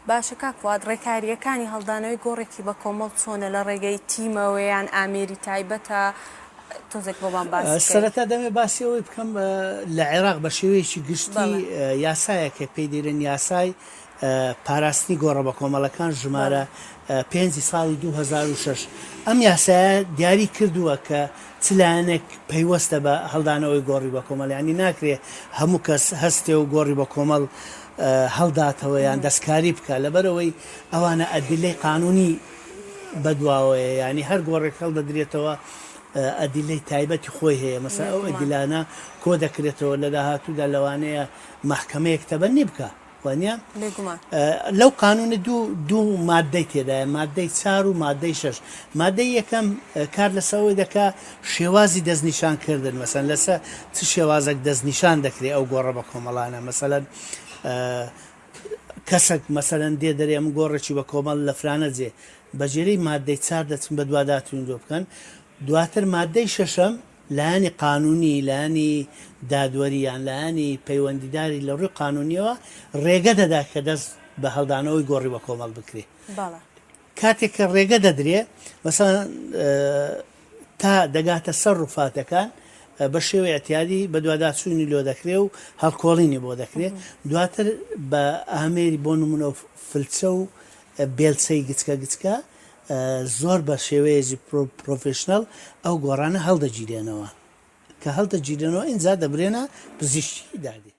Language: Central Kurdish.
باشە کاک فواد ڕێکارییەکانی هەڵدانەوەی گۆڕێکی بەکۆمەڵ چۆنە لە ڕێگەی تیمەوە یان ئامێری تایبەتە تۆزێک بۆمان باس بکەی. سەرەتا دەمەوێت باسی ئەوەی بکەم لە عێراق بە شێوەیەکی گشتی یاسایەک هەیە پێی دەیرێن یاسای پاراستنی گۆڕە بەکۆمەڵەکان ژمارە پێنجی ساڵی 2006 ئەم یاسایە دیاری کردووە کە چ لایەنێک پەیوەستە بە هەڵدانەوەی گۆڕی بەکۆمەڵ یانی ناکرێ هەموو کەس هەستێ و گۆڕی بەکۆمەڵ هەڵداتەوە یان دەستکاری بکا لەبەرئەوەی ئەوانە ئەدیلەی قانونی بەدواوەیە یانی هەر گۆڕێک هەڵدەدرێتەوە ئەدیلەی تایبەتی خۆی هەیە مەسەلەن ئەو ئەدیلانە کۆ دەکرێتەوە لە داهاتوودا لەوانەیە مەحکەمەیەک تەبەنی بکا وانیە؟ بێگومان. لەو قانونە دوو دوو ماددەی تێدایە ماددەی چار و ماددەی شەش ماددەی یەکەم کار لەسەر ئەوەی دەکا شێوازی دەستنیشان کردن مەسەلەن لەسە چ شێوازێک دەستنیشان دەکرێ ئەو گۆڕە بە کۆمەڵانە مەسەلەن کەسەک مەسەلەن دێ دەرێ ئەم گۆڕێکی بە کۆمەڵ لە فرانە جێ بە جێرەی ماددەی چار دەچن بەدواداچوون لۆ بکەن دواتر ماددەی شەشەم لایەنی قانونی، لایەنی دادوەری یان لایەنی پەیوەندیداری لە ڕووی قانونیەوە ڕێگە دەدا کە دەست بە هەڵدانەوەی گۆڕی بەکۆمەڵ بکرێ. بەڵێ. کاتێک کە ڕێگە دەدرێ مەسەلەن تا دەگاتە سەر ڕوفاتەکان بە شێوەی ئیعتیادی بەدواداچوونی لۆ دەکرێ و هەڵکۆڵینی بۆ دەکرێ دواتر بە ئامێری بۆ نمونە فلچە و بێلچەی گچکە گچکە زۆر بە شێوەیەکی پرۆفێشنەڵ ئەو گۆڕانە هەڵدەگیرێنەوە، کە هەڵدەگیرێنەوە ئینجا دەبرێنە پزیشکی دادی.